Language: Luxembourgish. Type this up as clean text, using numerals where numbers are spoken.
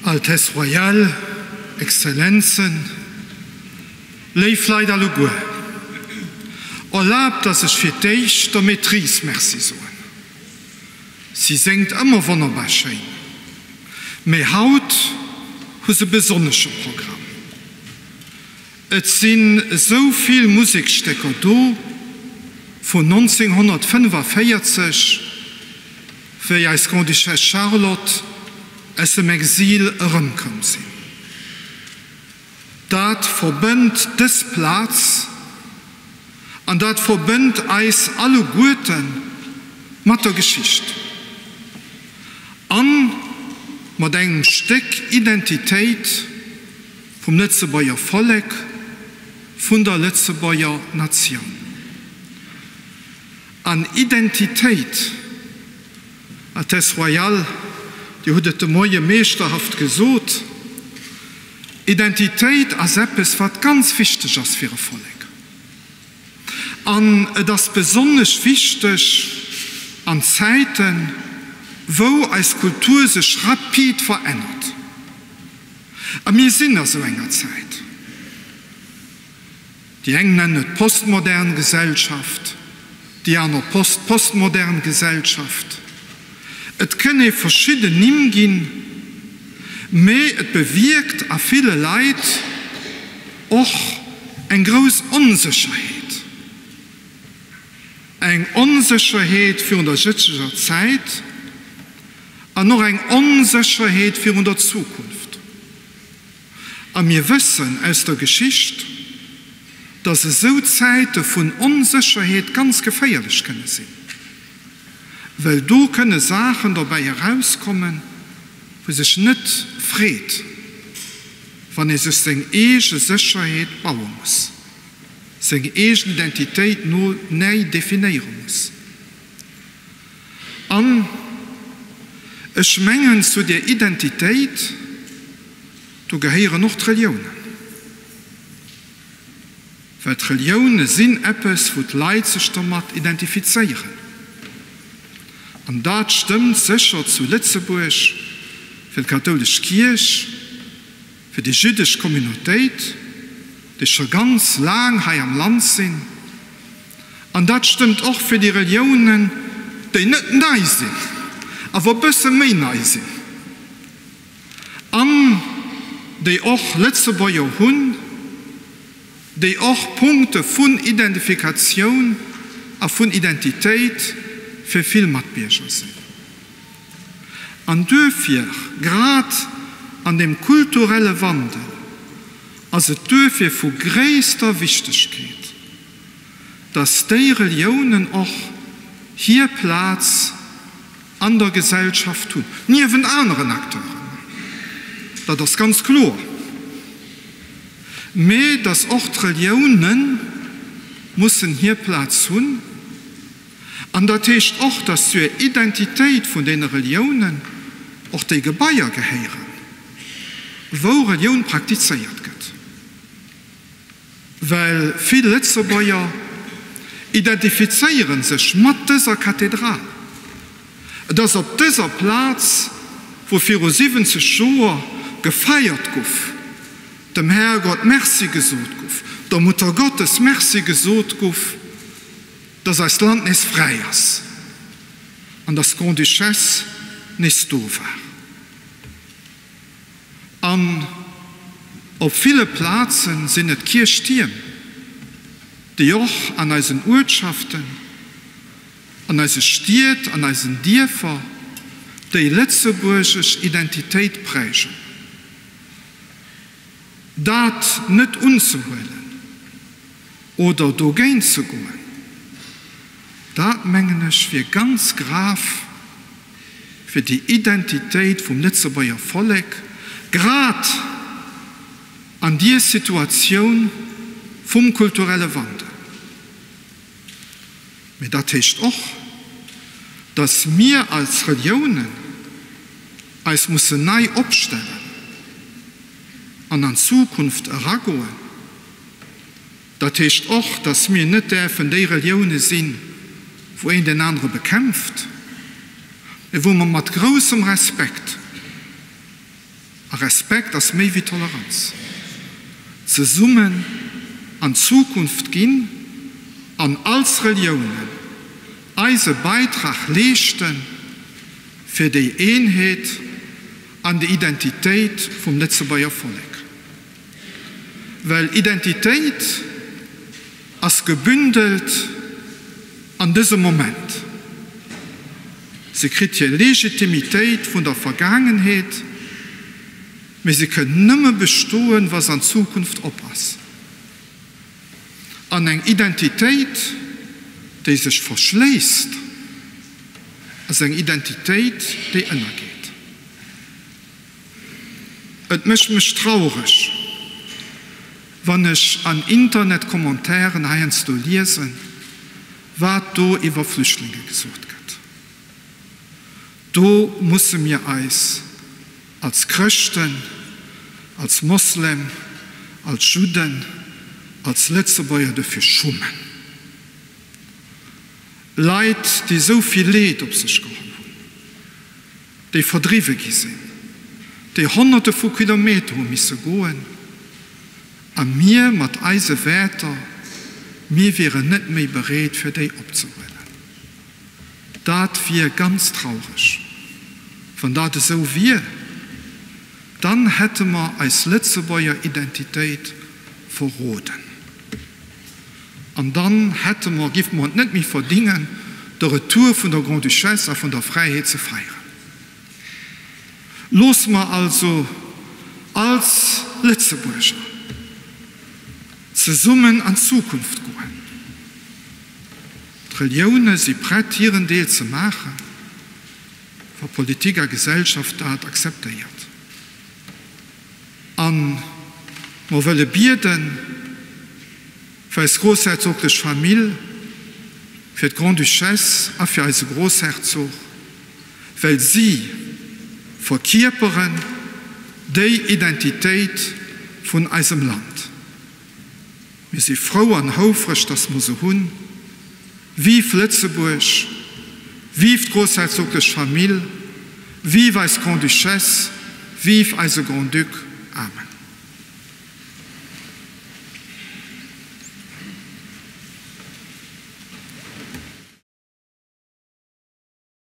Altesse Royale, Exzellenzen, léif Leit alleguer, erlaabt, dass ech fir d'éischt der Maîtrise Merci soen. Si séngt ëmmer wonnerbar schéin, mee haut hu se besonnesche Programm. Et sinn esou vill Musekstécker do vun 1945, wéi eis Grande-Duchesse Charlotte aus dem Exil erëmkoum sinn. Dat verbënnt dës Plaz an dat verbënnt eis alleguerte mat der Geschicht a mat engem Stéck Identitéit vum Lëtzebuerger Vollek, vun der Lëtzebuerger Natioun. An Identitéit, Altesse Royale, Dir hutt et de Moie meeschterhaft gesot, Identitéit ass eppes, wat ganz wichteg ass fir e Vollek. An et ass besonnesch wichteg an Zäiten, wou eis Kultur sech rapid verännert. A mir sinn a sou enger Zäit. Déi eng nennen et postmodern Gesellschaft, déi aner post-postmodern Gesellschaft. Et kënn ee verschidden Nimm ginn, mee et bewierkt a ville Leit och eng grouss Onsécherheet. Eng Onsécherheet virun der jëtzeger Zäit an och eng Onsécherheet virun der Zukunft. A mir wëssen aus der Geschicht, dass esou Zäite vun Onsécherheet ganz geféierlech kënne sinn, well do kënne Saachen derbäi erauskommen, wou sech net freet, wann ee sech seng eege Sécherheet baue muss, seng eegen Identitéit no nei definéiere muss. An ech mengen, zu där Identitéit, do gehéieren och d'Reliounen. Well d'Relioune sinn eppes, wou d'Leit sech domat identifizéieren. An dat stëmmt sécher zu Lëtzebuerg fir d'kathoulesch Kierch, fir déi jüddesch Communautéit, déi scho ganz laang hei am Land sinn. An dat stëmmt och fir déi Reliounen, déi net nei sinn, awer e bësse méi nei sinn an déi och Lëtzebuerger hunn, déi och Punkte vun Identifikatioun a vun Identitéit fir vill Matbierger sinn. An duerfir, grad an deem kulturelle Wandel, ass et duerfir vu gréisster Wichtegkeet, dass déi Reliounen och hir Plaz an der Gesellschaft hunn, niewent aneren Acteuren, dat ass ganz kloer, mä dass och d'Relioune mussen hir Plaz hunn. An dat heescht och, dass zur Identitéit vun deene Reliounen och déi Gebaier gehéieren, wou Relioun praktizéiert gëtt. Well vill Lëtzebuerger identifizéiere sech mat dëser Kathedral. Et ass op dëser Plaz, wou viru 70 Joer gefeiert guff, dem Härgott Merci gesot guff, der Muttergottes Merci gesot guff, dass eist Land nees fräi ass an dass d'Grande-Duchesse nees do war. An op ville Plaze sinn et Kierchtierm, déi och an eisen Uertschaften, an eise Stied, an eisen Dierfer déi lëtzebuergesch Identitéit prägen. Dat net unzehuelen oder dogéint ze goen, dat mengen ech wier ganz grav fir déi Identitéit vum Lëtzebuerger Vollek, grad an dier Situatioun vum kulturelle Wandel. Mee dat heescht och, dass mir als Reliounen eis mussen nei opstellen an an d'Zukunft eragoen. Dat heescht och, dass mir net däerfen déi Relioune sinn, wou een deen anere bekämpft, mee wou mer mat groussem Respekt. A Respekt ass méi wéi Toleranz. Zesummen an d'Zukunft ginn an als Reliounen eise Beitrag leeschten fir déi Eenheet an déi Identitéit vum Lëtzebuerger Vollek. Well Identitéit ass gebündelt an dësem Moment. Se kritt hir Legitimitéit vun der Vergaangenheet, mee se kënn nëmme bestoen, wa se an d'Zukunft op ass. An eng Identitéit, déi sech verschléisst, ass eng Identitéit, déi ënnergeet. Et mécht mech traureg, wann ech an Internetcommentairen heiansdo liesen, wat do iwwer Flüchtlinge gesot gëtt. Do musse mir eis als Chrëschten, als Moslem, als Judden, als Lëtzebuerger dofir schummen. Leit, déi esou vill Leed op sech geholl hunn, déi verdriwwe gi sinn, déi Honnerte vu Kilometer hu misse goen, a mir mat eise Wäerter, mir wieren net méi bereet fir déi opzehuelen. Dat wier ganz traureg, wann dat esou wier. Dann hätte mer eis Lëtzebuerger Identitéit verroden. An dann hätte mer, géife mer et net méi verdingen, de Retour vun der Grande-Duchesse a vun der Fräiheet ze feieren. Loosse mer also als Lëtzebuerger zesummen an d'Zukunft goen. D'Relioune si prett hiren Deel ze maachen, wa Politik a Gesellschaft dat akzeptéiert. A mer wëlle bieden fir eis groussherzoglech Famill, fir d'Grande-Duchesse a fir eise Groussherzog, well si verkierperen déi Identitéit vun eisem Land. Mir si frou an houfreg, dass mer se hunn. Vive Lëtzebuerg, vive d'groussherzoglech Famill, vive eis Grande-Duchesse, vive eise Grand-Duc. Amen.